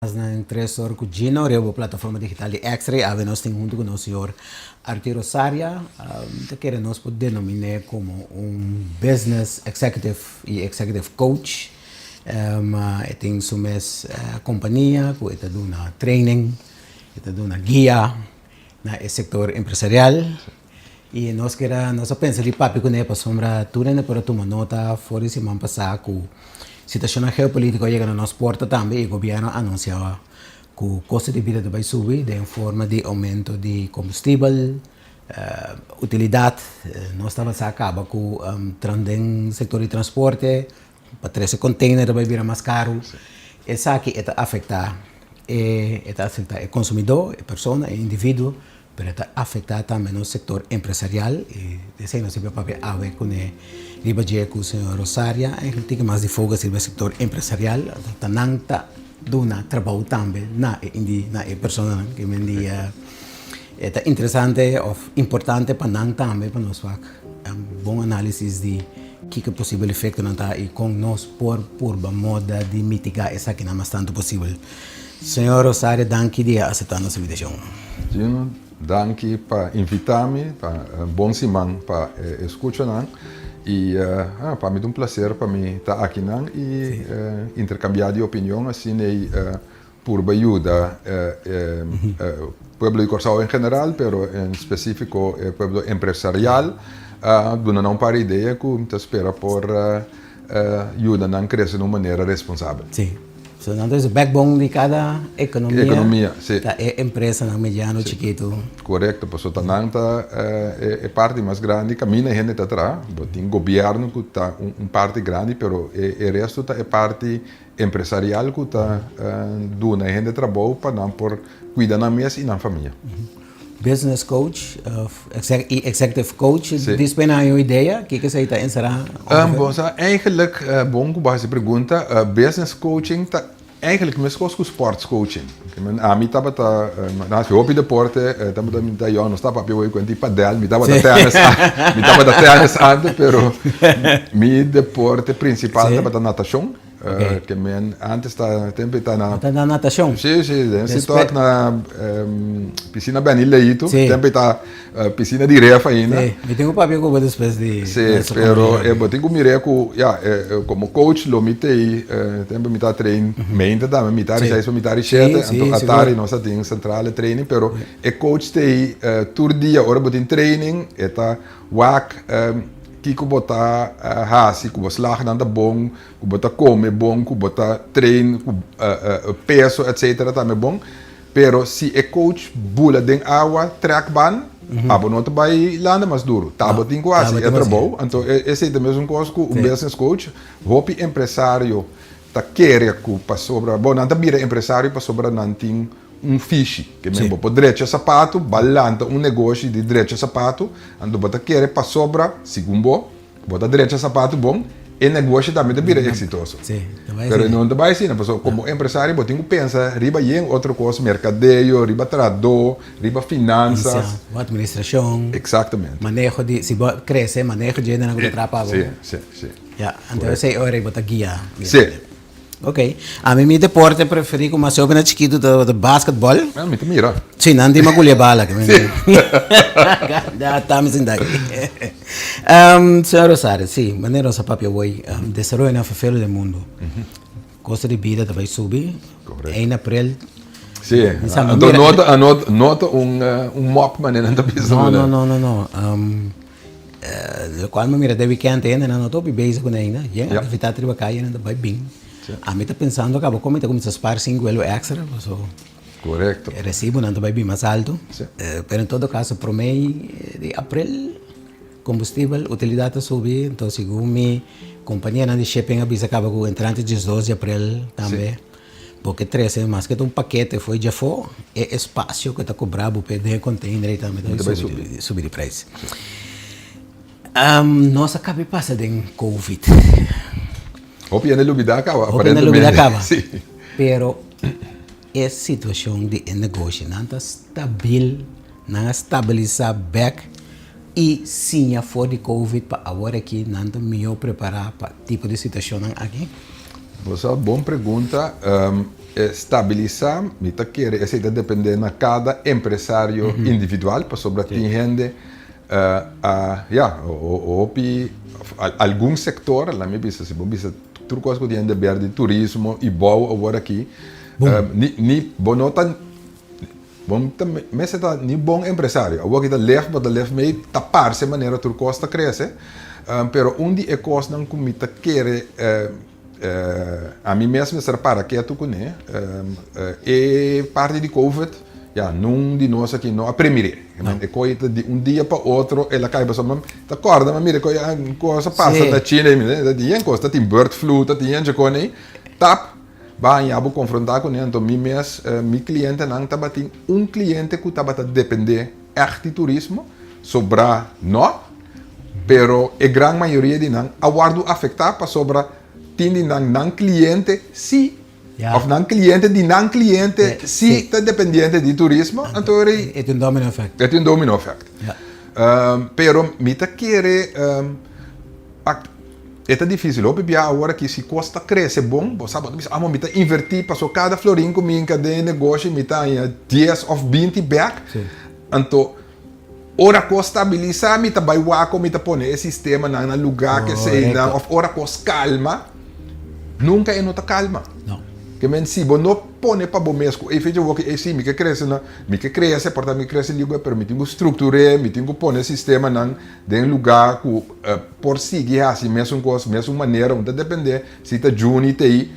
Na 3 or ku Gino, riba bo plataforma digital di X-Ray. Awe nos tin huntu ku nos señor Arturo Saria. Ta kere nos por denomin'é komo un business executive i executive coach. E tin su mes kompania ku e ta duna training, e ta duna guia na e sektor empresarial. I nos kere, nos a pensa di papia kuné pasobra tur hende por a tuma nota for di siman pasá ku situashonnan geopolítiko a yega na nos porta tambe i gobièrnu a anunsiá ku kosto di bida ta bai subi den forma di oumento di kombustibel, utilidat. Nos tabata sa kaba ku den sektor di transporte pa trese container ta bai bira mas karu. Esaki e ta afektá e ta afektá e konsumidó, e persona, e individuo, pero e ta afektá tambe nos sektor empresarial i esei nos tin papia awe kuné riba dje ku señor Rosaria eigenlijk tin mas di focus riba e sektor empresarial ta nan ta duna trabou tambe na e indi na e personanan ke men di e ta interesante of importante pa nan tambe pa nos wak bon análisis di kiko posibel efektonan ta i kon nos por purba moda di mitigá esakinan mas tantu posibel. Señor Rosario, danki di a aseptá nos invitashon. Gino, danki pa invitá mi, pa bon siman pa e eskuchanan i pa mi ta un plaser pa mi ta akinan i interkambiá di opinion asina ei purba yuda e pueblo di Kòrsou en general pero en spesífiko e pueblo empresarial duna nan un par idea ku mi ta spera por yuda nan krese na un manera responsabel. Sí. So nan ta e backbone di kada ekonomia. Ekonomia, si. Ta e empresanan mediano, chikitu. Korekto, pasobra ta nan ta e parti mas grandi kaminda hende ta traha. Bo tin gobièrnu ku ta un parti grandi, pero e resto ta e parti empresarial ku ta duna e hende trabou pa nan por kuida nan mes i nan famia. Business coach of i executive coach, dispe nan un idea kiko esei ta enserá? Bon sa, eigenlijk bon ku bo hasi pregunta, business coaching ta eigenlijk meskos ku sports coaching. Ami tabata na hasi hopi deporte, tabata mi ta yòn, nos ta papia hopi kuenti padel, mi tabata tennis, mi tabata tennis antes, pero mi deporte principal tabata natashon. Ke men antes ta tempo ta na. Ta na natacion. Si, si, den si tok na piscina Benny Leito. Si. Tempo ta piscina di ref ainda. Si, mi tin ku papia ku bo despues di. Si, pero e bo tin ku mira ku ya komo coach lo mi tei tempo mi ta train meinta tambe mitar di seis pa mitar di shete anto atari nos a tin centrale training pero e coach tei tur dia ora bo tin training e ta wak kiko bo ta hasi ku bo slagnan ta bon. Ku bo ta kome bon, ku bo ta train ku peso etcetera tambe bon, pero si e coach bula den awa trek ban, abo no ta bai landa mas duru. Ta bo tin ku hasi e trabou. Anto esei ta mesun kos ku un business coach. Hopi empresario ta kere ku pasobra, bo nan ta bira empresario pasobra nan tin un fishi. Ke men bo por drecha sapatu, ba lanta un negoshi di drecha sapatu, anto bo ta kere pasobra, segun bo, Bo ta drecha sapatu bon, e negoshi tambe ta bira eksitoso. Pero no ta bai asina, pasobra komo empresario bo tin ku pensa riba yen otro kos, merkadeo, riba trahadó, riba finansas. Bo administrashon. Eksaktamente. Maneho di, si bo krese, maneho dje hendenan ku ta traha pa bo. Si, si, si. Ya, anto esei ora bo ta guia. Si. Ok. Ami mi deporte preferí ku mas hopi na chikitu tabata basketball. Ah, mi ta mira. Sí, nan tin makulia bala. Sí. Ya ta mi sinta aki. Señor Rosario, sí, manera nos a papia awor, desaroyo nan fervelo den mundo. Kosto di bida ta bai subi. Korekto. Ein aprel. Sí, anto no ta, no ta un mop manera nan ta bisa. No, no, no, no, no. Lokual mi mira den weekend hende nan no ta hopi bezig kuné ainda. Yen aktividat riba kaya nan ta bai bin. Ami ta pensando kaba kon mi ta kuminsá spar sinku elo èkstra paso Korekto. e resibonan ta bai bin mas altu. Pero en todo kaso promé di aprel kombustibel, utilidat ta subi. Enton segun mi kompanianan di shipping a bisa kaba ku entrante 12 di aprel tambe bo ke trese maske ta un pakete fo'i djafó, e espasio ku ta kobra bo p'e den e container ei tambe ta bai subi di preis. Nos a kabi pasa den covid. Hopi hende lubidá kaba Hopi hende lubidá aparentemente. kaba. Sí. Pero e situashon di e negoshinan ta stabil, nan a stabilisá bèk i siña for di covid pa awor aki nan ta mihó prepará pa tipo di situashonnan aki. Bo sa, bon pregunta. Stabilisá, mi ta kere esei ta dependé na kada empresario individual, pasobra tin hende a, ya, hopi, algun sektor, laat mi bisa, si bo bisa tur kos ku tin hende ber di turismo i bou awor aki, ni, ni, bo no ta, bo no ta mester ta ni bon empresario. Awor aki ta lef, bo ta lef mei, ta parse manera tur kos ta krese, pero un di e kosnan ku mi ta kere Ami mes mester a para ketu kuné. E parti di covid, ya, nun di nos aki no a premir'é. E koi ta di un dia pa otro el a kai pasobra mi ta kòrda mi a mira koi kos a pasa na China i mi ta di yen kos ta tin bird flu ta tin yen dje ei tap ba haña bo konfrontá kuné. Anto mi mes mi klientenan tabatin un kliente ku tabata dependé ègt di turismo, sobrá no. Pero e gran mayoria di nan a wòrdu afektá pasobra tin di nan nan kliente sí òf nan kliente di nan kliente sí ta dependiente di turismo, anto ora ei. E tin un domino effect. E tin un domino effect. Pero mi ta kere e ta difísil. Hopi bia awor aki si kos ta krese bon, bo sa bo ta bisa, amo mi ta invertí pasobra kada florin ku mi hinka den e negoshi mi ta haña dies òf binti bèk. Anto. Ora kos stabilisá mi ta bai wak kon mi ta pone e sistemanan na lugá ke eseinan òf ora kos kalma, nunka e no ta kalma. Ke men si bo no pone pa bo mes ku ei fecha wou ke ei si mi ke krese na mi ke krese por ta mi krese ligu pero mi tin ku struktur'é mi tin ku pone e sistemanan den lugá ku por sigui hasi mesun kos mesun manera un ta dependé si ta Juni t'ei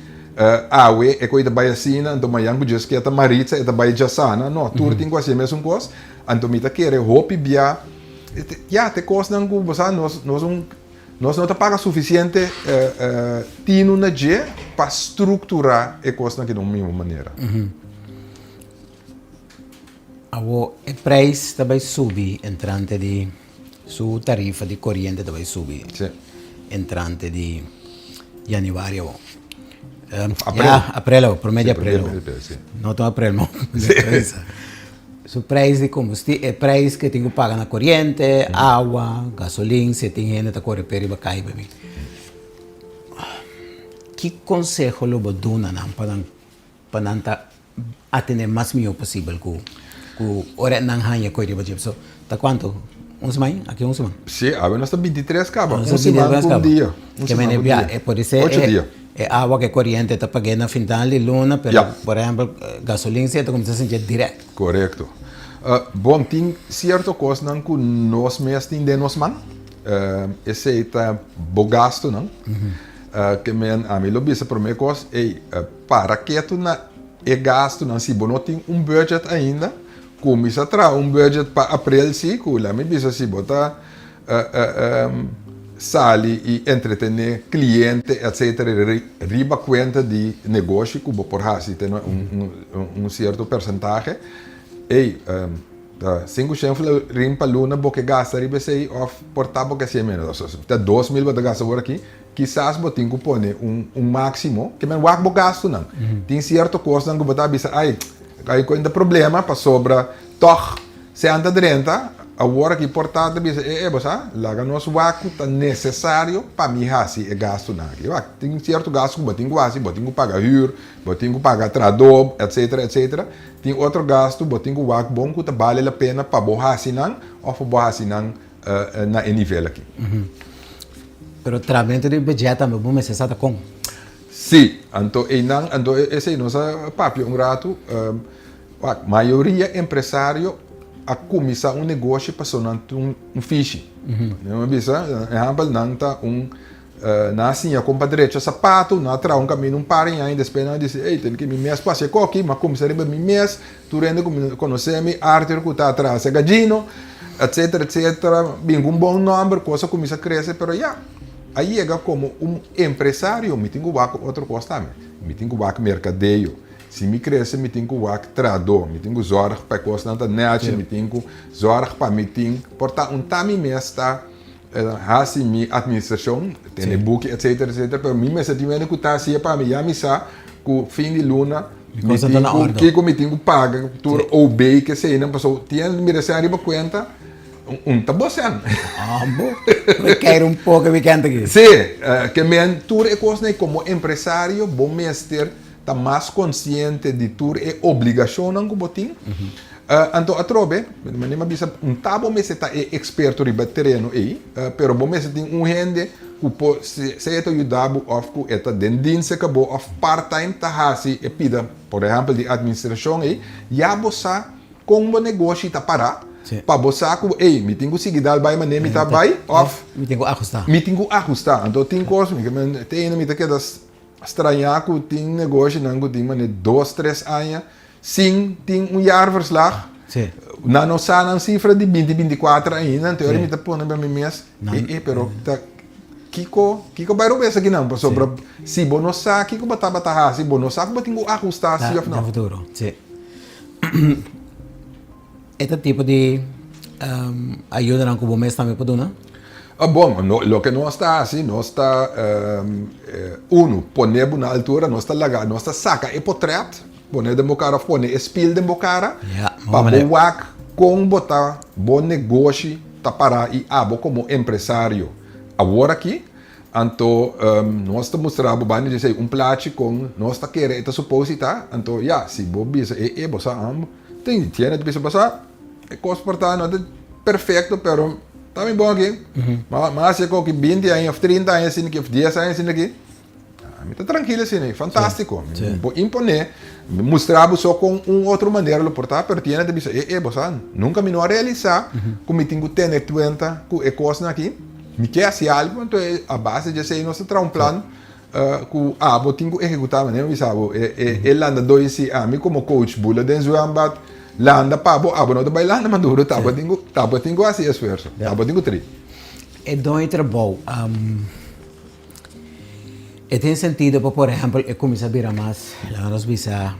awe e koi ta bai asina anto mañan ku djes ke ta Maritza e ta bai djasana no tur tin ku hasi e mesun kos. Anto mi ta kere hopi bia, ya, te kosnan ku bo sa nos nos un nos no ta paga sufisiente tinu na dje pa strukturá e kosnan aki den un mihó manera. Awor e preis ta bai subi entrante di su tarifa di koriente ta bai subi entrante di januari awor. Aprel. Ya, aprel awor, promé di aprel awor. No ta aprel mo. Su prijs di combusti e prijs ke tin ku paga na koriente, awa, gasolin, si tin hende ta kore pe riba kai baby. Ki konseho lo bo duna nan pa nan pa nan ta atende mas mihó posibel ku ku ora nan haña koi riba dje? So ta kuantu? Un siman? Aki un siman? Si, awe nos ta bintitres kaba. Un siman ku un dia. Un siman ku un dia. E pode ser Ocho dia. E awa ku e koriente ta pag'é na final di luna, pero por ehèmpel gasolin si e ta kuminsá sintié dirèkt. Korekto. Bon, tin sierto kosnan ku nos mes tin den nos man. Esei ta bo gastunan. Ke men ami lo bisa promé kos, ey, para ketu na e gastunan. Si bo no tin un budget ainda, kuminsá traha un budget pa aprel si, ku lami bisa si bo ta sali i entretené kliente etcetera riba kuenta di negoshi ku bo por hasi te na un sierto persentahe, ey ta sinku shen florin pa luna bo ke gasta riba esei òf por ta bo ke hasié ménos. Ta 2000 bo ta gasta awor aki, kisas bo tin ku pone un máksimo, ke men wak bo gastunan. Tin sierto kosnan ku bo ta bisa ay ay ta problema pasobra tòg Sean ta drenta, awor aki por ta ta bisa, e e, bo sa, laga nos wak ku ta nesesario pa mi hasi e gastunan aki. Wak, tin sierto gastu ku bo tin ku hasi, bo tin ku paga hür, bo tin ku paga trahadó, etsetera, etsetera. Tin otro gastu bo tin ku wak bon ku ta bale la pena pa bo hasi nan òf pa bo hasi nan na e nivel aki. Pero trahamentu di budget tambe bo mester sa ta kon. Sí, anto einan, anto esei nos a papia un ratu. Wak, mayoria empresario a kuminsá un negoshi pasobra nan tin un fishi. Nan a bisa, ehèmpel, nan ta un, nan a siña kon pa drecha sapatu, nan a traha un kaminda un par di aña i despues nan a disi, ey, tene ke mi mes por hasi e koki, mi a kuminsá riba mi mes, tur hende ku konosé mi, Arthur ku ta atras e gallino, etsetera, etsetera, bin ku un bon nòmber, kos a kuminsá krese, pero ya, a yega komo un empresario, mi tin ku wak otro kos tambe, mi tin ku wak merkadeo. Si mi krese mi tin ku wak trahadó, mi tin ku zòrg pa e kosnan ta nèchi, mi tin ku zòrg pa mi tin por ta un ta mi mes ta hasi mi atministrashon, tene buki etsetera etsetera, pero mi mester tin wende ku ta hasié pa mi, ya mi sa ku fin di luna mi tin ku kiko mi tin ku paga tur OB keseinan pasobra tin hende mira esei ariba kuenta. Un ta bo sèn. Ambo. Mi keir un poko e weekend aki. Sí, ke men tur e kosnan ei komo empresario bo mester ta mas konsiente di tur e obligashonnan ku bo tin. Anto atrobe, manera mi a bisa, un ta bo mester ta e eksperto riba e tereno ei, pero bo mester tin un hende ku por sea e ta yuda bo òf ku e ta den dienst ka bo òf part time ta hasi e pida, por ehèmpel di administrashon ei, ya bo sa kon bo negoshi ta pará pa bo sa ku, ey, mi tin ku sigui dal bai manera mi ta bai òf Mi tin ku ahustá. Mi tin ku ahustá. Anto tin kos, mi te ainda mi ta keda strañá ku tin negoshinan ku tin manera dos, tres aña sin tin un jaarverslag. Nan no sa nan sifra di binti 24 ainda. Anto mi ta pone pa mi mes, e e pero ta kiko kiko bai robes akinan? Pasobra si bo no sa kiko bo tabata hasi, bo no sa ku bo tin ku ahustá si òf no. Den futuro, si. E ta tipo di ayudanan ku bo mes tambe por duna? Bon, loke nos ta hasi, nos ta, unu, pone bo na altura, nos ta laga, nos ta saka e potret, pone den bo kara òf pone e spil den bo kara, pa bo wak kon bo ta, bo negoshi ta pará i abo komo empresario awor aki. Anto nos ta mustra bo banda di esei un plachi kon nos ta kere e ta supos di ta. Anto ya, si bo bisa e e bo sa am tin di tiene ta bisa bo sa e kos por ta no ta perfecto pero ta mi bon aki. Ma ma hasi e koki binti aña of trinta aña asina aki of dies aña asina aki mi ta trankil asina fantastico. Mi por impone mi mustra bo so kon un otro manera lo por ta pero tiene ta bisa e e bo sa nunka mi no a realisa ku mi tin ku tene kuenta ku e kosnan aki. Mi ke hasi algu, anto a base di esei nos ta traha un plan ku abo tin ku ehekutá. Manera mi bisa bo, e landadó i si ami komo coach bula den zwembad landa pa bo, abo no ta bai landa maduro, ta bo tin ku, ta bo tin ku hasi esfuerso, ta bo tin ku tri. E don e trabou, e tin sentido pa por ehèmpel e kuminsá bira mas, laga nos bisa,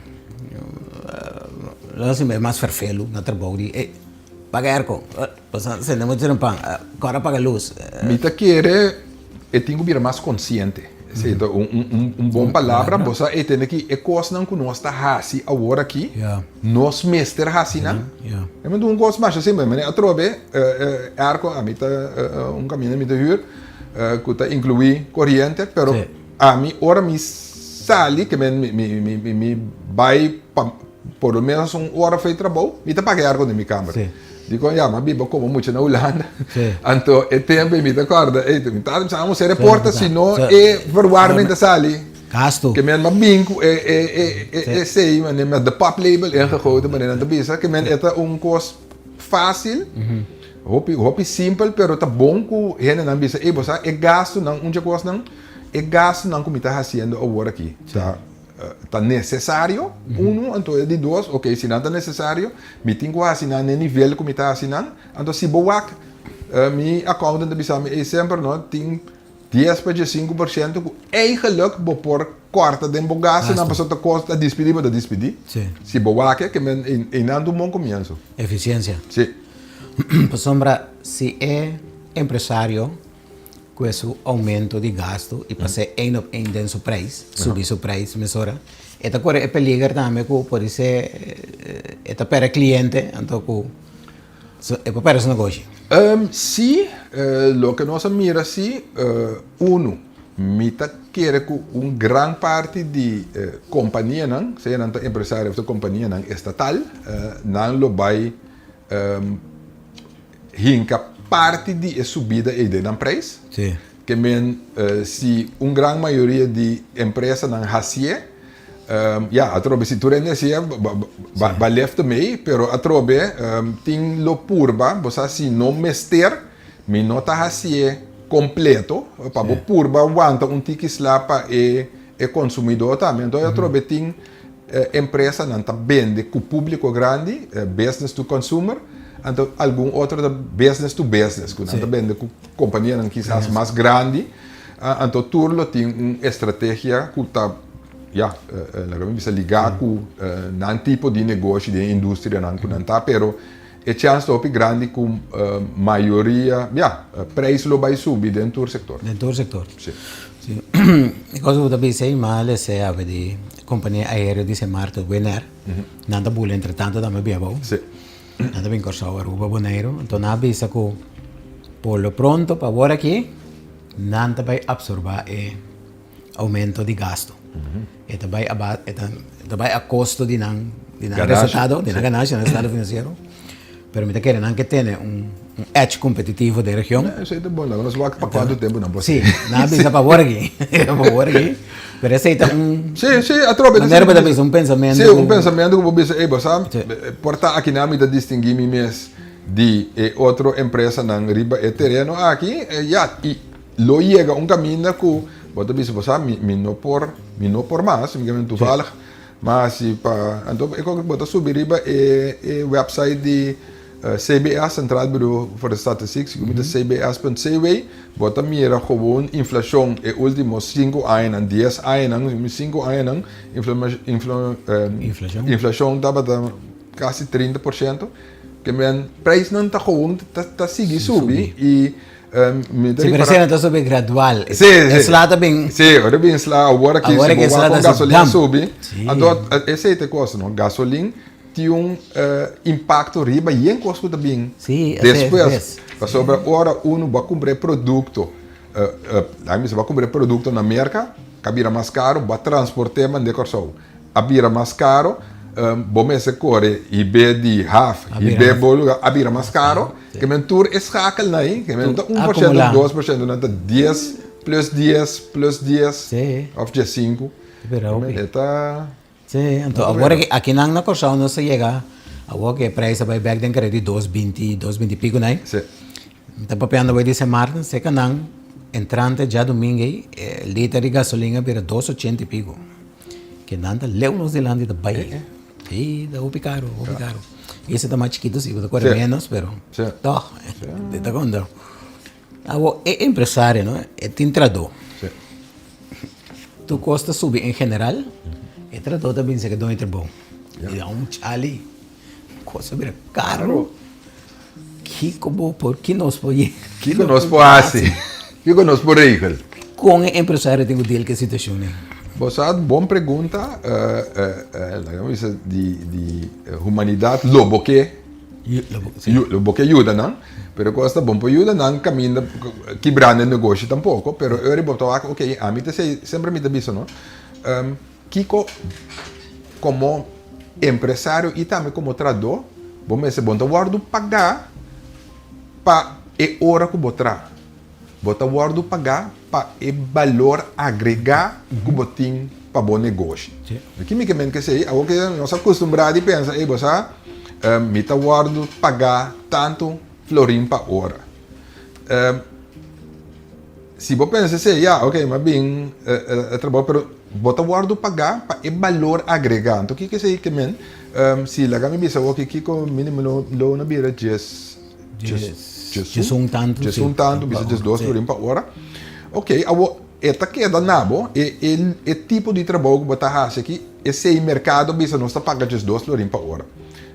laga nos bisa mas ferfelu na trabou di e paga airco. Pasobra sende mucho den pan, kòrda paga lus. Mi ta kere e tin ku bira mas konsiente. Esei ta un bon palabra. Bo sa e tende ki e kosnan ku nos ta hasi awor aki, nos mester hasi nan. E mester un kos masha simpel. Manera atrobe airco ami ta un kaminda mi ta hür ku ta inkluí koriente, pero ami ora mi sali ke men mi bai pa Por lo menos un ora for e trabou, mi ta paga e airco den mi camber. Dicon ya, mi a biba como mucha na Hulanda. Anto e tempo mi ta corda, ey, mi tata bisa amo cera e porta, si no e verwarming ta sali. Gasto. Ke men a bin cu e, e, e, e esey, mane met de paplepel ingegoten, mane nan ta bisa, ke men e ta un cos facil, hopi, hopi simpel, pero ta bon cu hendenan bisa, ey, bo sa e gastonan, un dje cosnan, e gastonan cu mi ta haciendo awor aki, ta. Ta necesario, uno, anto e di dos, ok, si nan ta necesario, mi tin cu haci nan n'e nivel cu mi ta haci nan, anto si bo wak, mi accountant ta bisa mi, ey semper no, tin dies pa 15% cu eigenlijk bo por corta den bo gastonan, pasobra ta cos ta dispidi bo ta dispidi, si bo wak e, ke men eynan ta un bon comienzo. Eficiencia. Si. Pasobra si e empresario Ku e su oumento di gastu i pas'é één op één den su preis, subi su preis mesora, e ta kore e peliger tambe ku podisé e ta pèrdè kliente anto ku e por pèrdè su negoshi. Sí, loke nos a mira sí, unu, mi ta kere ku un gran parti di kompanianan, sea nan ta empresario òf ta kompanianan estatal, nan lo bai Hinka parti di e subida ei den nan prijs. Sí. Ke men si un gran mayoria di empresanan hasié, ya, atrobe si tur hende hasié, ba lefte mee, pero atrobe tin lo purba, bo sa si no mester, mi no ta hasié kompleto, pa bo purba wanta un tiki sla pa e konsumidó tambe. Anto atrobe tin Empresanan ta bende ku públiko grandi, business to consumer, anto algun otro ta business to business, ku nan ta bende ku kompanianan kisas mas grandi, anto tur lo tin un estrategia ku ta, ya, laga mi bisa ligá ku nan tipo di negoshi den e industrianan ku nan ta, pero e chèns ta hopi grandi ku mayoria, ya, preis lo bai subi den tur sektor. Den tur sektor. Si. Si. E cosa ku ta bisa ei mal esei awe di kompania aereo di Sint Maarten, Winair, nan ta bula entretanto tambe bia abou. Si. Nan ta bin Kòrsou, Aruba, Boneiru. Anto nan a bisa ku por lo pronto pa awor aki nan ta bai apsorbá e oumento di gastu. E ta bai a e ta bai a kosto di nan di nan resultado, di nan ganashi, di nan resultado finansiero. Pero mi ta kere nan ke tene un edge kompetitivo den region. Esei ta bon, laga nos wak pa kuantu tempu nan por Sí, nan a bisa pa awor aki, pa awor aki. Pero esei ta un Sí, sí, atrobe. Manera bo ta bisa, un pensamentu. Sí, un pensamentu ku bo bisa, ey, bo sa, por ta aki nan mi ta distinguí mi mes di e otro empresanan riba e tereno aki, ya, i lo yega un kaminda ku bo ta bisa, bo sa, mi mi no por, mi no por mas, mi ke toevallig Ma si pa anto e kok bo ta subi riba e e website di CBS, Centraal Bureau voor de Statistiek, si ku mi ta cbs.cw, bo ta mira gewoon inflashon e ultimo sinku añanan, dies añanan, si ku mi sinku añanan, inflashon tabata kasi 30%, ke men prijsnan ta gewoon ta sigui subi i Mi ta ripará. Si, pero ta subi gradual. Sí, sí. E sla ta bin. Sí, ora bin sla awor aki si bo wak kon gasolin a subi. Anto esei ta e kos no, gasolin tin un impakto riba yen kos ku ta bin despues. Pasobra ora unu bo a kumpra e produkto, laga mi bisa bo a kumpra e produkto na Merka, ka bira mas karu, bo a transport'é mand'é Kòrsou. A bira mas caro, bo mester core hib'é di haf, hib'é bo lugar, a bira mas caro, ke men tur e schakelnan ei, ke men no ta 1%, 2%, nan ta dies plus dies plus dies of diesinku, ke men e ta. Sí, anto awor aki nan na Kòrsou nos a yega, awor ku e prijs a bai bèk den kare di dos binti, dos binti pico nan ei. Mi ta papiando awor di Sint Maarten, seka nan entrante djadumingu ei, e liter di gasolin a bira dos ochenta i pico. Ke nan ta leu nos dilanti ta bai. Sí, ta hopi caro, hopi caro. Y ese ta mas chiquito sí, bo ta corre menos, pero toch, e ta conta. Awor, e empresario, no, e tin trahadó. Tur cos ta subi en general, e trahadó ta binse ke doño trabou. Y da un chali, cos a bira caro. Kiko bo por, ki nos por yega? Kiko nos por hasi? Kiko nos por regel? Kon e empresario tin ku deal ku e situashon ei? Bo sa, bon pregunta. Laga mi bisa di di humanidat lo bo ke lo bo ke yuda nan, pero kos ta bon por yuda nan kaminda kibrando e negoshi tampoko, pero e ora bo ta wak ok ami ta esei semper mi ta bisa no. Kiko komo empresario i tambe komo trahadó bo mester bo no ta wòrdu pagá pa e ora ku bo traha. Bo ta wòrdu pagá pa e balor agregá ku bo tin pa bo negoshi. Ki mi ke men ku esei? Awor ke nos a kustumbrá di pensa, ey bo sa mi ta wòrdu pagá tantu florin pa ora. Si bo pensa esei, ya, ok, mi a bin e trabou, pero bo ta wòrdu pagá pa e balor agregá. Anto kiko esei ke men? Si laga mi bisa awor kiko minimo loon a bira djes, djesun tantu, djesun tantu, bisa djesdos florin pa ora. Ok, awor e ta keda na bo, e e tipo di trabou ku bo ta hasi aki, esei merkado bisa nos ta paga djesdos florin pa ora.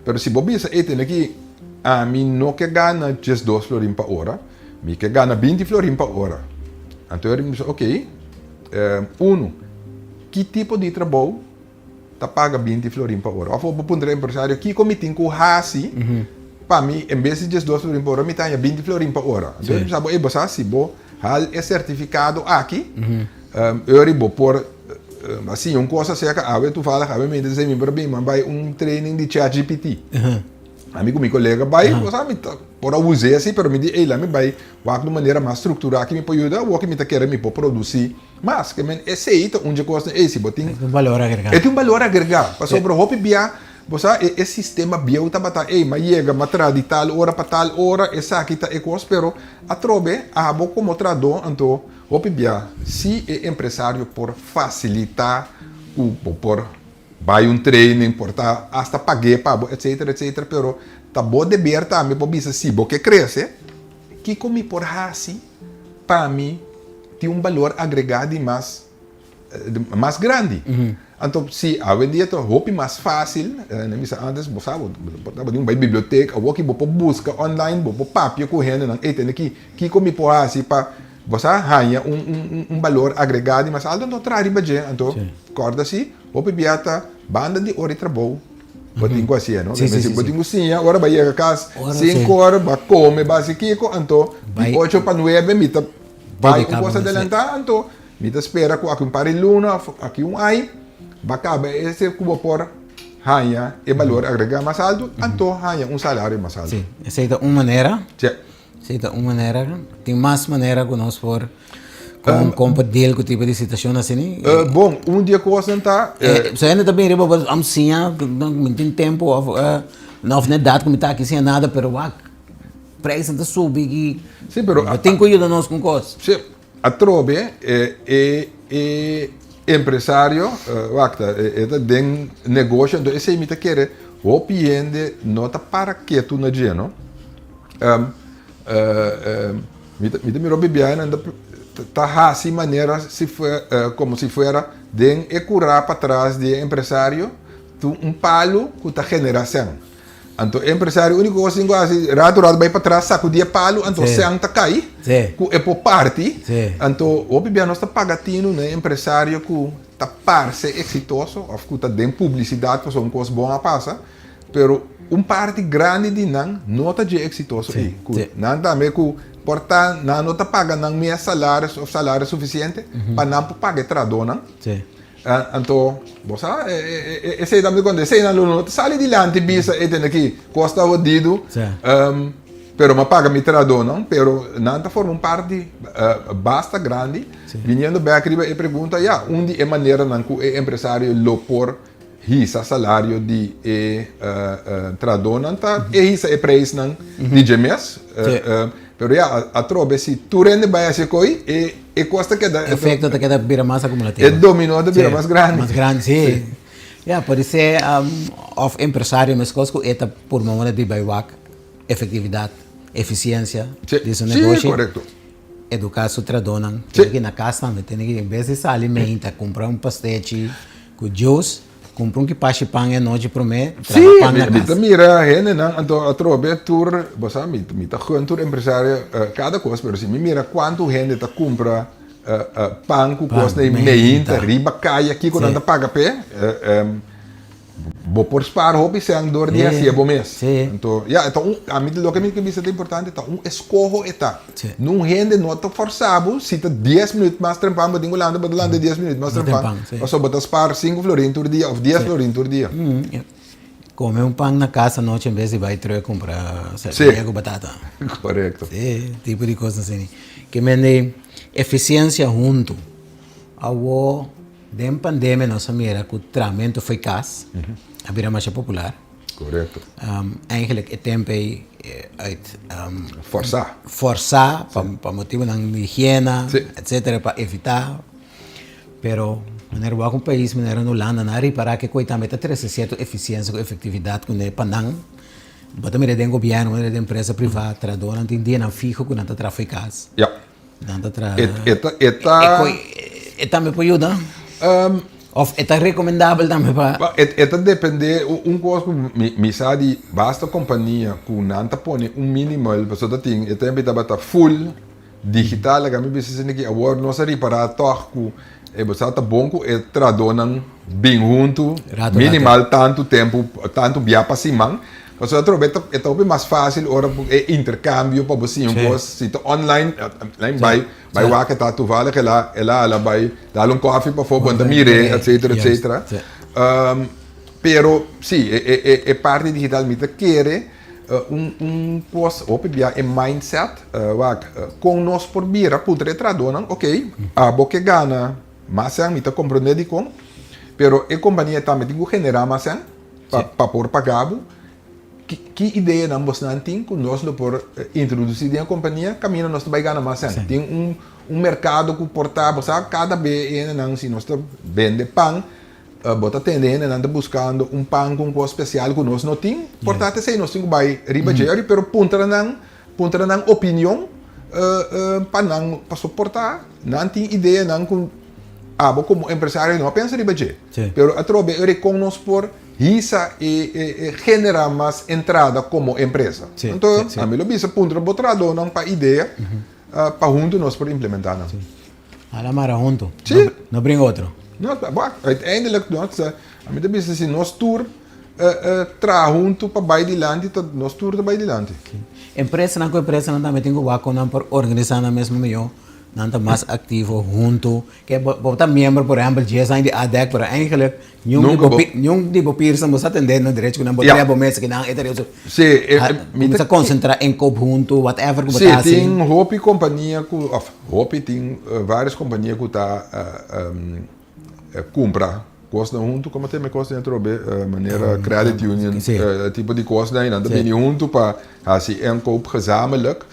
Pero si bo bisa, ey tene ki ami no ke gana djesdos florin pa ora, Mi ke gana 20 florin pa ora. Anto e bisa, ok, unu, ki tipo di trabou ta paga 20 florin pa ora? Of bo puntra e empresario, kiko mi tin ku hasi pa mi, en bes di 12 florin pa ora, mi ta haña 20 florin pa ora? Anto e bisa bo, ey, bo sa, si bo hal e sertifikado aki, ori bo por a siña un kos aserka awe, toevallig awe mi ta mi por bin, mi a bai un training di ChatGPT. Ami ku mi kolega bai, bo sa, mi ta por a us'é así, pero mi di, ey, laat mi bai wak di un manera mas strukturá ki mi por yuda, awor ki mi ta kere mi por produsí mas. Ke men esei ta un dje kosnan, ey, si bo tin. E tin un balor agregá. E tin un balor agregá, pasobra hopi bia, bo sa, e e sistema bieu tabata, ey, m'a yega, m'a traha di tal ora pa tal ora, esaki ta e kos, pero atrobe abo komo trahadó, anto hopi bia, si e empresario por fasilitá ku bo por. Bai un training, por ta hasta pag'é pa bo, etcetera, etcetera, pero ta bo deber tambe pa bisa si bo ke krese, kiko mi por hasi pa mi tin un balor agregá di mas mas grandi. Anto si awendia ta hopi mas fásil, nan bisa antes bo sa bo tabatin un bai bibliotek, awor ki bo por buska online, bo por papia ku hendenan, ey tende ki kiko mi por hasi pa bo sa haña un un balor agregá di mas alto, anto traha riba dje, anto kòrda si. Hopi bia ta banda di ora di trabou. Bo tin ku hasié, no? Bo tin ku siña ora bo a yega kas sinku ora, bo a kome, bo a hasi kiko, anto di ocho pa nuebe mi ta bai un kos adelantá, anto mi ta spera ku aki un par di luna òf aki un ai bo a kaba ese ku bo por haña e balor agregá mas altu, anto haña un salario mas altu. Sí, esei ta un manera. Sí, ta un manera. Tin mas manera ku nos por kon kon por deal ku tipo di situashon asina? Bon, un di e kosnan ta. So hende ta bin riba bo am siña, mi tin tempu òf òf na edat ku mi ta aki siña nada, pero wak prijsnan ta subi i Sí, pero bo tin ku yuda nos ku un kos. Sí, atrobe e e empresario wak ta e ta den negoshi, anto esei mi ta kere hopi hende no ta para ketu na dje no. Mi ta mi ta mira hopi biaha nan ta hasi manera si komo si fuera den e kurá patras di e empresario tin un palu ku ta generá sèn. Anto e empresario úniko kos tin ku hasi ratu ratu bai patras sakudí e palu anto sèn ta kai ku e por parti. Anto hopi biaha nos ta paga tinu na e empresario ku ta parse eksitoso òf ku ta den publisidat pasobra un kos bon a pasa. Pero un parti grandi di nan no ta dje eksitoso ei. Ku nan tambe ku por ta nan no ta paga nan mes salaris òf salaris sufisiente pa nan por paga e trahadónan. Anto bo sa esei tambe konta eseinan lo no ta sali dilanti bisa e tende aki kos ta hodidu pero mi a paga mi trahadónan pero nan ta forma un parti basta grandi. Biniendo bèk riba e pregunta ya un di e maneranan ku e empresario lo por hisa salario di e trahadónan ta e hisa e prijsnan di dje mes. Pero ya, atrobe si tur hende bai hasi koi, e e kos ta keda. Efekto ta keda bira mas akumulativo. E dominó ta bira mas grandi. Mas grandi, si. Ya, podisé òf empresario meskos ku e ta purma unda di bai wak efektividat, efisiensia di su negoshi. Si, korekto. Eduká su trahadónan. Tene ki na kas tambe, tene ki en bes di sali meinta kumpra un pastechi Ku Dios, kumpra un kipashi pan e anochi promé, traha pan na Sí, mi kas. ta mira hendenan, anto atrobe tur, bo sa, mi mi ta gun tur empresario kada kos, pero si mi mira kuantu hende ta kumpra pan ku Pan, kosnan meinta. meinta riba kaya, kiko nan Sí. ta paga p'e, Bo por spaar hopi sèn dor di Sí, hasié bo mes. sí. Anto, ya, e ta un, ami loke mi ke bisa ta importante, ta un eskoho e ta. Sí. Nun hende no ta fòrsá bo, si ta dies minüt mas trempan bo tin ku lanta, bo ta lanta dies minüt mas Mas trempan, trempan, sí. pasobra bo ta spaar sinku florin tur dia òf dies Sí. florin tur dia. Mm, Kome un pan na kas anochi en bes di bai true kumpra Sí. servia ku batata. Korekto. Sí, tipo di kos asina. Ke mende efisiensia huntu. Awo. Den pandemia nos a mira ku tramentu fo'i kas a bira masha popular. Korekto. Eigenlijk e tempu ei uit Forsá. Forsá pa motibunan di higiena, Sí. etsetera, pa evitá. Pero manera wak un pais manera Hulanda nan a ripará ke koi tambe ta trese sierto efisiensia ku efektividat kuné pa nan. Bo ta mira den gobièrnu, bo ta mira den empresa privá, trahadónan tin dianan fiho ku nan ta traha fo'i kas. Ya. Nan ta traha. E, e ta, e ta. E koi, e tambe por yuda? Of e ta recomendabel tambe pa. Ba, e, e ta depende, un kos ku mi, mi sa di basta kompania ku nan ta pone un minimal, pasobra ta tin e tempu e tabata full digital, laga mi bisa esei aki, awor nos a ripará tòg ku e bo sa ta bon ku e trahadónan bin huntu Rato, minimal tantu tempu, tantu bia pa siman. Pasobra atrobe e ta e ta hopi mas fácil ora bo e intercambio pa bo siña un kos si ta online line bai bai wak e ta toevallig el a el a hala bai dal un koffie pafó bo ta mir'é etcetera etcetera pero si e e e e parti digital mi ta kere un un kos hopi bia e mindset wak kon nos por bira puntra e trahadónan okay abo ke gana mas sèn mi ta komprondé dikon pero e kompania tambe tin ku generá mas sèn. Pa pa por paga bo, ki ki ideanan bosnan tin ku nos lo por introdusí den e kompania kaminda nos ta bai gana mas sèn? Tin un un merkado ku por ta, bo sa kada be e hendenan si nos ta bende pan, bo ta tende hendenan ta buskando un pan ku un kos spesial ku nos no tin, por ta esei nos tin ku bai riba dje ori, pero puntra nan puntra nan opinion pa nan pasobra por ta nan tin ideanan ku abo komo empresario no a pensa riba dje. Pero atrobe e kon nos por hisa i genera mas entrada komo empresa. Anto ami lo bisa puntra bo trahadónan pa idea pa huntu nos por implementá nan. Hala mara huntu. No bringa otro. No, bo, uiteindelijk nos, ami ta bisa si nos tur. Traha huntu pa bai dilanti ta nos tur ta bai dilanti. Empresanan ku empresanan tambe tin ku wak kon nan por organisá nan mes mihó, nan ta mas aktivo huntu. Ke bo ta miembro por ehèmpel dies aña di ADEC pero eigenlik niun di bo niun di bo pirsa bo sa tendé no derecho ku nan bo trea bo mes kinan e ta riba su. Sí, mi ta konsentrá inkoop huntu whatever ku bo ta hasi. Sí, tin hopi kompania ku òf hopi tin vários kompania ku ta Kumpra kosnan huntu komo teme kosnan atrobe manera credit union tipo di kosnan nan ta bini huntu pa hasi inkoop gezamenlijk.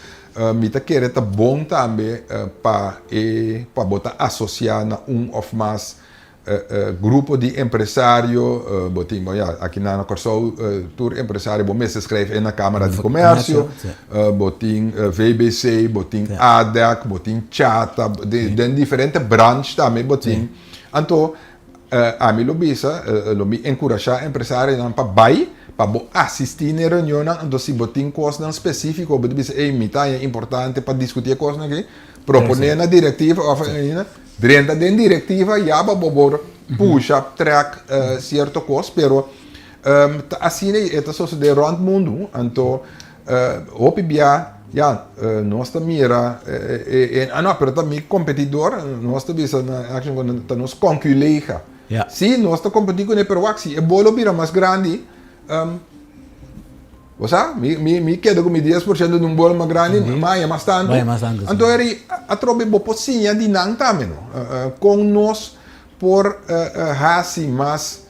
Mi ta kere ta bon tambe pa e pa bo ta asosia na un of mas grupo di empresario bo tin ya aki na Kòrsou tur empresario bo mester skrijf in na Kamara di Komersio bo tin VBC bo tin ADEC bo tin Chata den diferente branch tambe bo tin anto ami lo bisa lo mi enkurashá empresarionan pa bai pa bo asistí na e reunionnan anto si bo tin kosnan spesífiko bo ta bisa ey mi ta haña importante pa diskutí e kosnan aki proponé na direktiva òf Drenta den directiva ya pa bo por pusha, trek cierto cos, pero ta asina e ta sosode rond mundu, anto hopi bia ya nos ta mira e no pero ta mi competidor, nos ta bisa na action cu ta nos conculega, si nos ta competi cune pero wak si e bolo bira mas grandi. Bo sa, mi, mi, mi keda ku mi 10% di un bolo mas grandi, mm -hmm. maya mas tantu. Maya mas tantu. Anto eri atrobe bo por siña di nan tambe, no? Kon nos por hasi mas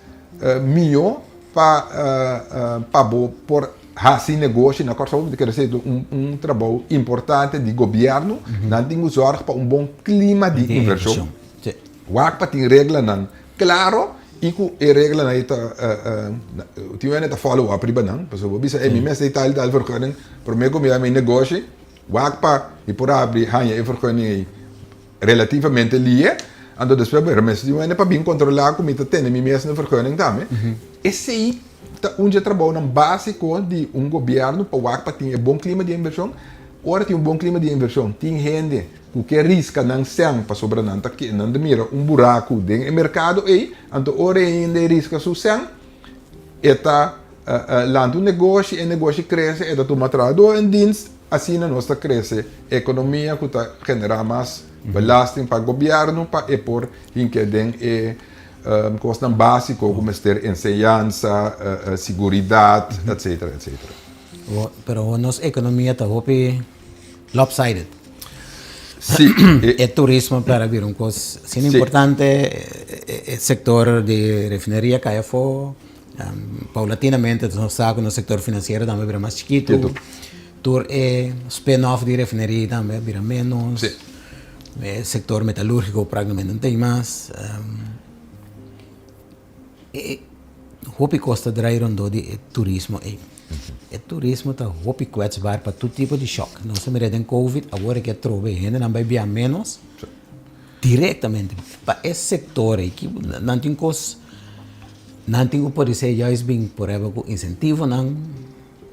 mihó pa pa bo por hasi negoshi na Kòrsou, mi ta kere sey un un trabou importante di gobièrnu, mm -hmm. Nan tin ku zòrg pa un bon klima di invershon. Wak pa tin reglanan Claro, y cu e reglanan ey ta, tin wende ta follow up riba nan, pasobra bo bisa, ey mi mester tal y tal vergunning, prome cu mi a mi negoshi, wak pa mi por habri haña e vergunning ey relativamente lie, anto despues bo mester tin wende pa bin controla cu mi ta tene mi mes na vergunning tambe. Esey ta un dje trabounan basico di un gobierno pa wak pa tin e bon clima di inversion. Ora tin un bon clima di inversion, tin hende ku ke riska nan sèn pasobra nan ta ke nan ta mira un buraku den e merkado ei, anto ora e hende riska su sèn e ta lanta un negoshi, e negoshi krese, e ta tuma trahadó en dienst, asina nos ta krese ekonomia ku ta generá mas belasting pa gobièrnu pa e por hinke den e kosnan básiko ku mester enseñansa, siguridat, etsetera, etsetera. Pero nos ekonomia ta hopi lopsided. Sí. E turismo para bira un kos asina importante, e sektor di refineria kai afó, paulatinamente nos sa ku nos sektor finansiero tambe a bira mas chikitu, tur e spin-off di refineria tambe a bira ménos, e sektor metalúrgiko praktikamente no tin mas. E hopi kos ta drai rondó di e turismo ei. E turismo ta hopi kwetsbaar pa tur tipo di shòk. Nos a mira den covid, awor e ke atrobe hendenan bai bia ménos direktamente pa e sektor ei. Nan tin kos, nan tin ku podisé juist bin por ehèmpel ku insentivonan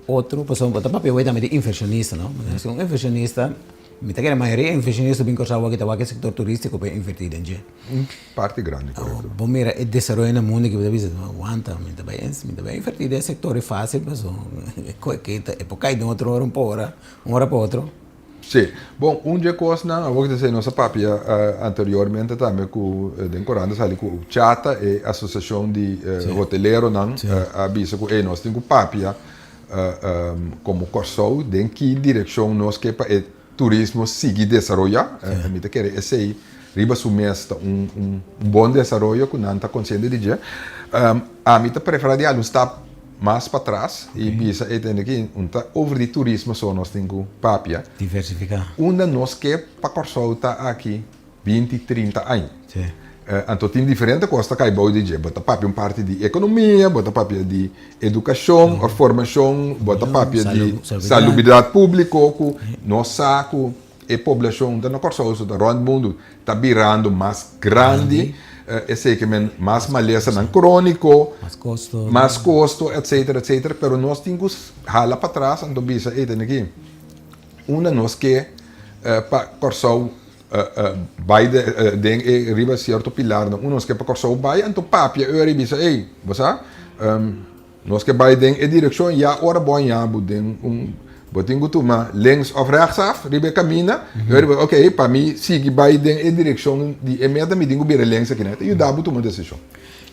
otro, pasobra bo ta papia awor tambe di invershonista no. Un invershonista, mi ta kere mayoria invershonista bin Kòrsou awor ta wak e sektor turístiko pa e invertí den dje. Un parti grandi, korekto. Bo mira e desaroyo na mundu ki bo ta bisa, wanta, mi ta bai, mi ta bai invertí den e sektor, e fásil paso e por kai den otro ora un pa ora, un ora pa otro. Sí. Bon, un dje kosnan, awor ki ta esei nos a papia anteriormente tambe ku den korant a sali ku CHATA, e asosiashon di hoteleronan a bisa ku ey nos tin ku papia komo Kòrsou den ki direkshon nos ke pa e Turismo sigui desaroyá. Mi ta kere esei riba su mes ta un bon desaroyo ku nan ta konsiente di dje. Ami ta preferá di hala un stap mas patras i bisa e tende ki un ta over di turismo so nos tin ku papia. Diversifiká. Unda nos ke pa Kòrsou ta aki 20, 30 aña. Anto tin diferente kos ta kai bou di dje. Bo ta papia un parti di ekonomia, bo ta papia di edukashon òf formashon, bo ta papia di salubridat públiko ku nos sa ku e poblashon ta na Kòrsou so ta rònt mundu ta birando mas grandi, esei ke men mas malesanan króniko, mas kosto, etsetera, etsetera. Pero nos tin ku hala patras anto bisa ey tene aki unda nos ke pa Kòrsou Bai den e riba cierto pilarnan. Uno nos ke pa Kòrsou bai, anto papia ora i bisa, ey, bo sa, Nos ke bai den e direkshon ya ora bo a yabu den un bo tin ku tuma links of rechtsaf riba e kaminda y ora bo ok pa mi sigui bai den e direkshon di e meta mi tin ku bira links aki nan. E ta yuda bo tuma desishon.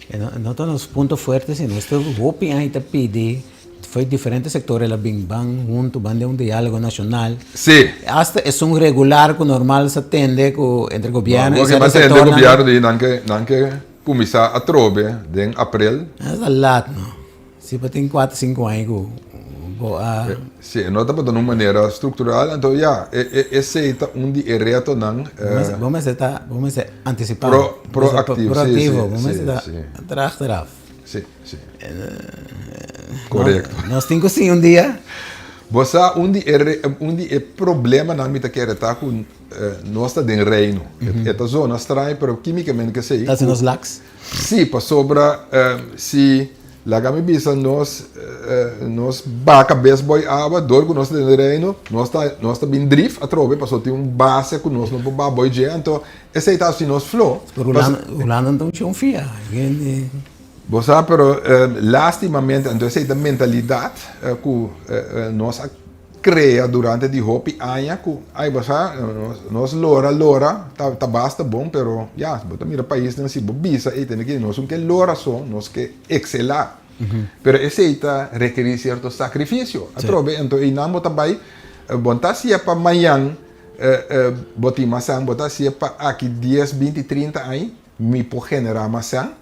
E no ta nos punto fuerte si nos ta hopi aña ta pidi for diferente sector el a bin ban hunto ban den un dialogo nacional. Si. Hasta esun regular ku normal sa tende ku entre gobierno y cierto sectornan. Gobierno di nan ke nan ke Kuminsá atrobe den aprel. Ta lat no. Si bo tin kuater sinku aña ku bo a. Si e no tabata na un manera struktural anto ya esei ta un di e retonan. Bo mester ta bo mester antisipá. Proaktivo si si. Bo mester ta erachteraf. Si si. Korekto. Nos tin ku siña un dia. Bo sa un di e un di e problemanan mi ta kere ta ku. Nos ta den Reino. E ta zona straño, pero kimikamente kesei. Ta hasi nos laks? Sí, pasobra si laga mi bisa nos nos baka bes boi awa, dor ku nos ta den Reino, nos ta nos ta bin drif atrobe pasobra tin un base ku nos no por baha boi dje, anto esei ta hasi nos flo. Pero Hulanda no ta un chon fia. Bo sa, pero lastimamente anto esei ta mentalidat ku nos a Crea durante di hopi aña cu ay bo sa nos lora lora ta ta basta bon pero ya bo ta mira paisnan si bo bisa ey tene ki nos no ke lora so nos ke excela pero esey ta rekeri cierto sacrificio atrobe enton eynan bo ta bay bo no ta hacia pa mañan bo tin mas san bo ta hacia pa aki dies binti trinta aña mi por genera mas san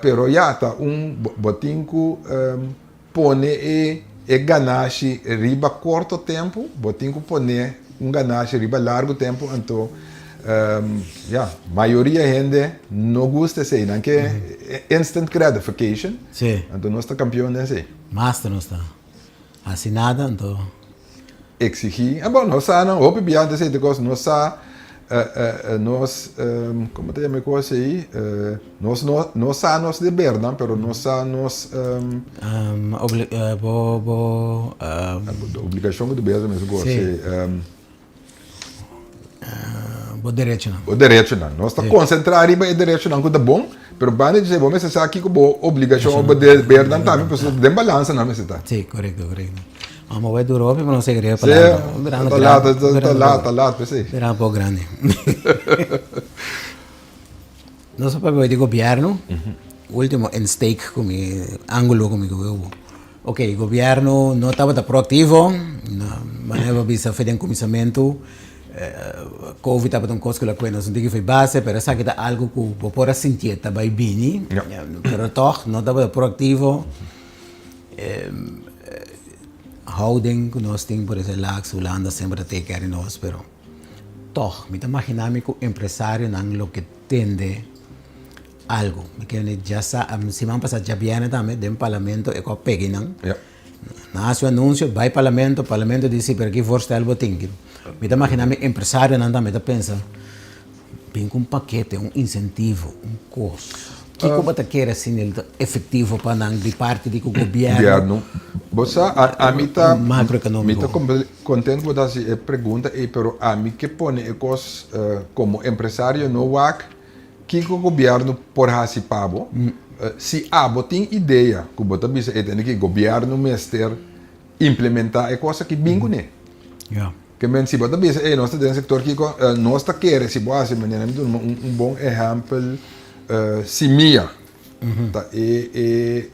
pero ya ta un bo tin cu Pone e e ganashi riba korto tempu, bo tin ku pone un ganashi riba largu tempu, anto ya, mayoria hende no gusta esei, nan ke instant gratification, anto nos ta kampion den esei. Master nos ta hasi nada, anto. Exigí, ah bon, nos sa nan hopi bia antes ei kos, nos sa nos, como ta yama e kos ei, nos no, no sa nos debernan, pero nos sa nos. Bo, bo. Obligashon ku deber ta mesun kos, si. Bo derechonan. Bo derechonan. Nos ta konsentrá riba e derechonan ku ta bon, pero banda di esei bo mester sa kiko bo obligashon òf bo debernan tambe, pasobra den balansa nan mester ta. Sí, korekto, korekto. Amo bai duro hopi, pero no sé kere palabra. Sí, ta lat, ta lat, ta lat, p'esei. Bira un poko grandi. Nos a papia di gobierno, ultimo insteek ku mi, angulo ku mi ku bo. Ok, gobierno no tabata proactivo, manera bo bisa for den kuminsamentu, Covid tabata un kos ku lo a nos un tiki for base, pero esaki ta algu ku bo por a sintié ta bai bini, pero tòg no tabata proactivo. Houding ku nos tin por esei laks, Hulanda semper ta take care di nos, pero tòg mi ta maginá mi ku empresarionan lo ke tende algo. Mi kere dja sa, siman pasá djabièrnè tambe den parlamento e ku a pegi nan. Nan hasi un anunsio, bai parlamento, parlamento di si, pero ki voorstel bo tin? Mi ta imaginá mi empresarionan tambe ta pensa, bin ku un pakete, un insentivo, un kos. Kiko bo ta kere asina el ta efektivo pa nan di parti di ku gobièrnu? Gobièrnu. Bo sa, ami ta, mi ta kontent ku bo ta hasi e pregunta ei, pero ami ke pone e kos komo empresario no wak Kiko gobièrnu por hasi pa bo? Si abo tin idea ku bo ta bisa e tende ki gobièrnu mester implementá e kos aki, bin kuné. Ke men si bo ta bisa ey nos ta den sektor kiko, nos ta kere si bo hasi manera mi duna un bon ehèmpel Simia ta e e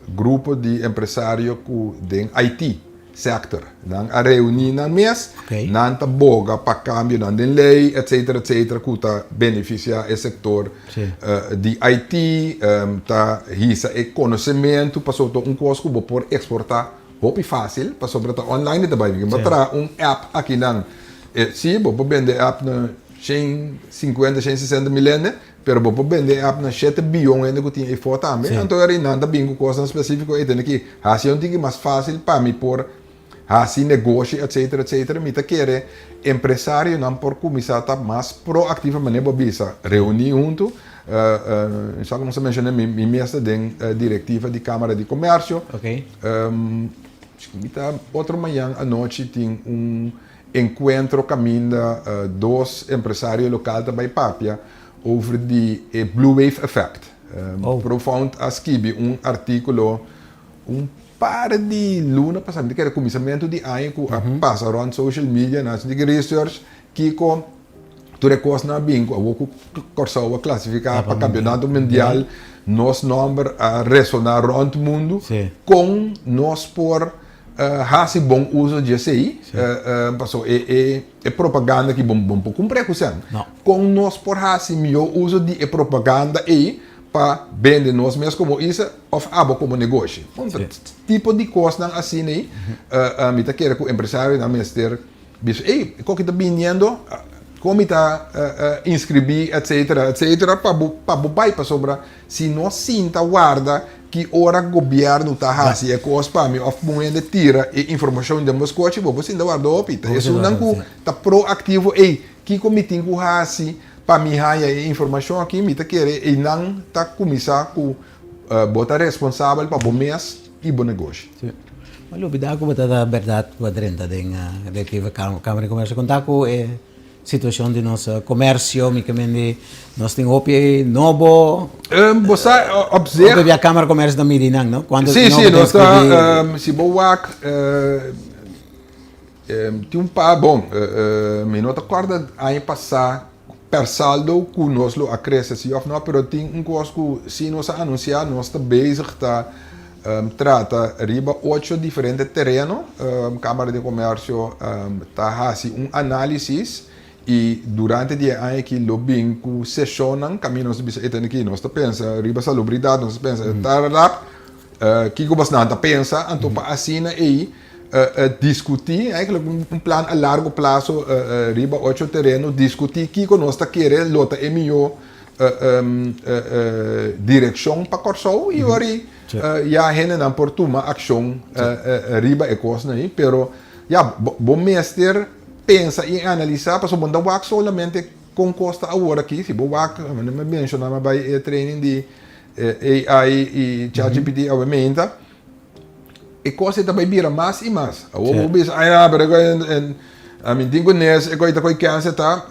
grupo di empresario ku den IT. Sector. Nan a reuni nan mes, nan ta boga pa cambionan den ley, etcetera, etcetera, cu ta beneficia e sector di IT, ta hisa e conocemento, pasobra ta un cos cu bo por exporta hopi facil, pasobra ta online e ta bay. Bo traha un app akinan, si, bo por bende e app na 150, 160 mil hende, Pero bo por bende e app na shete biyon hende ku tin ei-fo tambe. Anto ora nan ta bin ku kosnan spesífiko, ei tene ki hasi un tiki mas fásil pa mi por hasi negoshi etsetera etsetera. Mi ta kere empresarionan por kuminsá ta mas proaktivo manera bo bisa reuní huntu. Sa ku nos a menshoná mi mes ta den direktiva di Kámara di Komèrsio. Mi ta otro mañan anochi tin un Encuentro caminda dos empresario local ta bay papia over di e Blue Wave Effect. Profound a skibi un artíkulo un par di luna pasá, mi ta kere kuminsamentu di aña ku a pasa rònt social media, nan a hasi un research kiko tur e kosnan a bin ku awor ku Kòrsou a klasifiká pa kampionato mundial, nos nòmber a resoná rònt mundu, kon nos por hasi bon uso di esei, pasobra e propaganda aki bo no por kumpra ku sèn. Kon nos por hasi mihó uso di e propaganda ei pa bende nos mes komo isla òf abo komo negoshi? Tipo di kosnan asina ei mi ta kere ku empresarionan mester bisa, ey, koki ta biniendo, kon mi ta inskribí etcetera etcetera pa bo pa bo bai pasobra si no sinta warda ki ora gobièrnu ta hasi e kos pa mi òf un hende tira e informashon den bo skochi bo por sinta warda hopi. Ta esunnan ku ta proaktivo, ey, kiko mi tin ku hasi pa mi haña e informashon aki? Mi ta kere eynan ta kuminsá ku bo ta responsabel pa bo mes i bo negoshi. Sí. Ma lubidá ku bo ta ta bèrdat ku a drenta den Direktiva Kámara di Komersio. Kontá ku e situashon di nos komersio, mi ke mende nos tin hopi nobo. Bo sa op zich. Hopi bia Kámara di Komersio ta midi nan, no? Kuantu nobo ta inskribí. Sí, sí, nos ta, si bo wak tin un par, bon, mi no ta kòrda aña pasá per saldo ku nos lo a krese si òf no, pero tin un kos ku si nos a anunsiá, nos ta bezig ta trata riba ocho diferente tereno. Kámara di Komersio ta hasi un análisis i durante di e aña aki lo bin ku seshonnan kaminda nos ta bisa, ey aki nos ta pensa riba salubridat, nos ta pensa tararap, kiko bosnan ta pensa, anto pa asina ey Diskutí eigenlijk un plan a largo plaso riba ocho tereno, diskutí kiko nos ta kere lo ta e mihó direkshon pa Kòrsou i ora ya hendenan por tuma akshon riba e kosnan ei. Pero ya bo mester pensa i analisá pasobra bo no ta wak solamente kon kos ta awor aki, si bo wak, mi a menshoná mi a bai e training di AI i ChatGPT awe meinta. E kos ei ta bai bira mas i mas. Awor bo bisa, ai na, pero e ami tin ku nes, e kos ta koi kènser ta,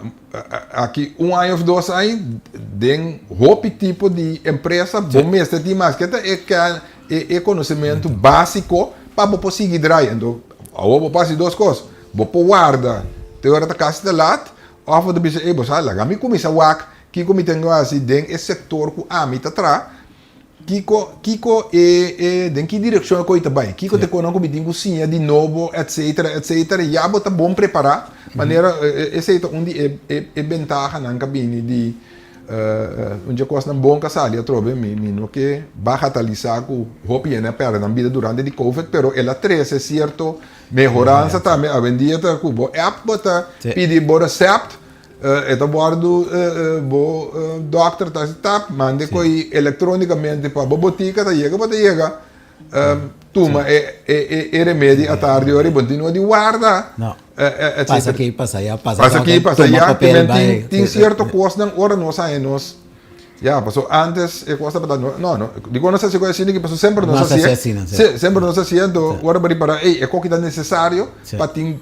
aki un aña òf dos aña, den hopi tipo di empresa bo mester tin maske ta e e konosementu básiko pa bo por sigui drai. Anto, awor bo por hasi dos kos, bo por warda te ora ta kasi ta lat, òf bo ta bisa, ey bo sa, laga mi kuminsá wak kiko mi ten ku hasi den e sektor ku ami ta traha. Kiko, kiko e, e, den ki direkshon e koi ta bai? Kiko ta e konan ku mi tin ku siña di nobo, etsetera, etsetera. Ya bo ta bon prepará. Manera, esei ta un di e, e, e bentahanan ku a bini di un dje kosnan bon ku a sali atrobe. Mi, mi no ke bagatalisá ku hopi hende a pèrdè nan bida durante di covid, pero el a trese sierto mehoransa tambe. Awendia ta ku bo app bo ta pidi bo resèpt. E ta wòrdu bo dòkter ta hasi tap, manda e koi elektronikamente pa bo botika, ta yega bo ta yega tuma e remedi atardi ora i bo no tin di warda. Pasa aki, pasa aya, pasa aki, pasa aya, tin sierto kosnan ora nos haña nos, ya, pasobra antes e kos tabata, no, no, dikon nos hasi kos asina aki, pasobra semper nos hasié, semper nos hasié, anto ora bo ripara, ey, e koki ta nesesario pa tin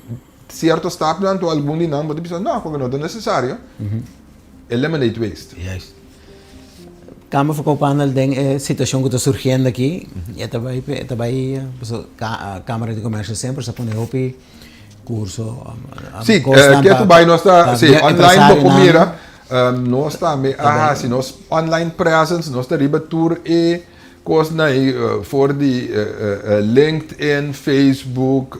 Cierto stapnan anto algun di nan bo ta bisa no porque no ta necesario. Eliminate waste. Juist. Kamer van Koophandel den e situacion cu ta surgiendo aki, e ta bay, e ta bay, pasobra Camara di Comercio semper sa pone hopi curso, Sí, ke tu bay nos ta, sí, online bo por mira, nos tambe a haci nos online presence, nos ta riba tur e Kosnan ei for di LinkedIn, Facebook,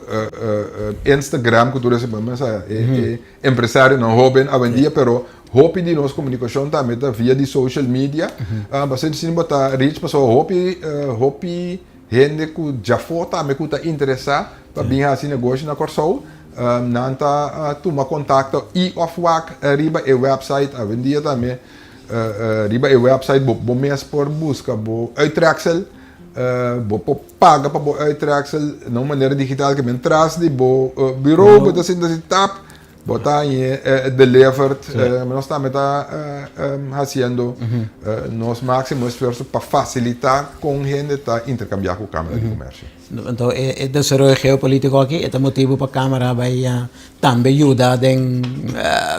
Instagram ku tur esei mesa e empresarionan hoben awendia pero hopi di nos komunikashon tambe ta via di social media pasobra si bo ta reach pasobra hopi hopi hende ku djafó tambe ku ta interesá pa bin hasi negoshi na Kòrsou nan ta tuma kontakto i òf wak riba e website awendia tambe. Riba e website bo bo mes por buska bo uittreksel, bo por paga pa bo uittreksel na un manera digital ke men tras di bo bureau bo ta sinta si tap bo ta hañ'e delivered. Nos tambe ta hasiendo nos máksimo esfuerso pa fasilitá kon hende ta interkambiá ku Kámara di Komersio. Anto e desaroyo geopolítiko aki e ta motibu pa Kámara bai tambe yuda den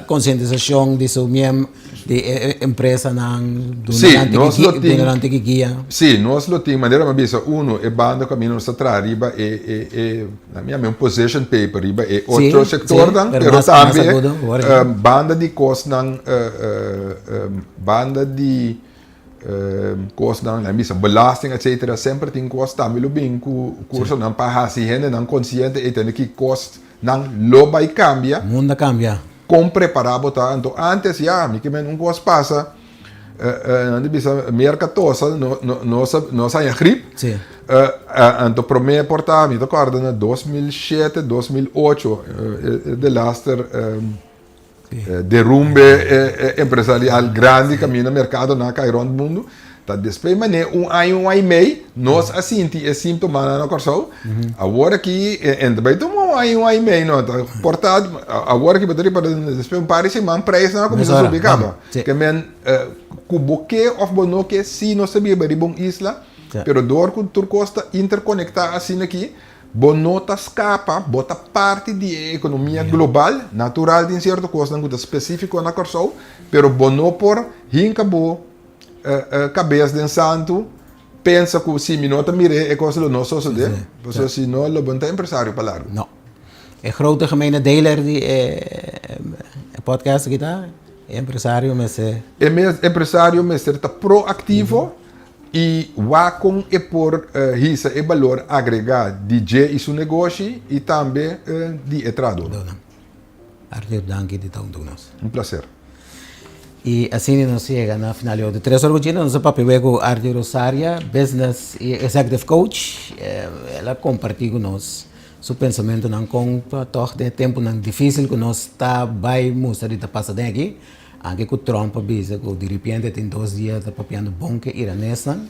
konsientisashon di su miem di e empresanan duna nan tiki guia. Sí, nos lo tin, manera mi a bisa, uno, e banda ku ami nos ta traha riba e e e mi yama un position paper riba e otro sektornan, pero tambe banda di kosnan banda di Kosnan, nan bisa belasting etcetera, semper tin kos tambe lo bin ku kursonan pa hasi hendenan konsiente ei tende ki kosnan lo bai kambia. Mundo a kambia. Kon prepará bo ta. Anto antes ya, mi ke men un kos pasa, nan ta bisa Merka tosa, no no nos a nos a haña grip. Sí. Anto promé por ta, mi ta kòrda na 2007, 2008, e delaster. Derumbe empresarial grandi kaminda merkadonan a kai rònt mundu. Ta despues manera un aña, un aña i mei, nos a sinti e síntomanan na Kòrsou. Awor aki e ta bai tuma un aña, un aña i mei no. Ta por ta awor aki bo ta ripará despues un par di siman preisnan a kuminsá subi kaba. Ke men ku bo ke òf bo no ke si nos ta biba riba un isla, pero dor ku tur kos ta interkonektá asina aki, Bo no ta skapa, bo ta parti di e ekonomia global. Natural tin sierto kosnan ku ta spesífiko na Kòrsou, pero bo no por hinka bo kabes den santu pensa ku si mi no ta mir'é e kos lo no sosodé, pasobra si no lo bo no ta empresario pa largu. No. E grote gemene deler di e podcast aki ta e empresario mester. E empresario mester ta proaktivo. I wak kon e por hisa e balor agregá di dje i su negoshi i tambe di e trahadónan. Arthur, danki di ta huntu ku nos. Un plaser. I asina nos yega na final di otro tres ora ku djina. Nos a papia wei ku Arthur Rosaria, business i executive coach. El a kompartí ku nos su pensamentunan kon pa tòg den e tempunan difísil ku nos ta bai mustra di ta pasa den aki. Anke ku Trump a bisa ku diripiente tin dos dia ta papiando bon ku e iranesnan,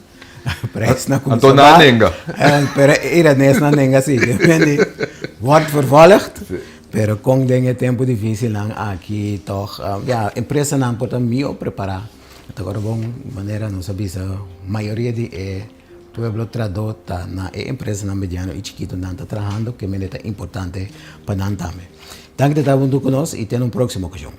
prijsnan kuminsá Anto nan a nenga. Pero e iranesnan a nenga si. Wordt vervolgd. Pero kon den e tempu difisilnan aki tòg, ya, empresanan por ta mihó prepará. Ta kòrda bon manera nos a bisa mayoria di e pueblo trahadó ta na e empresanan mediano i chikito nan ta trahando, ke mende ta importante pa nan tambe. Danki di ta huntu ku nos i te na un próksimo okashon.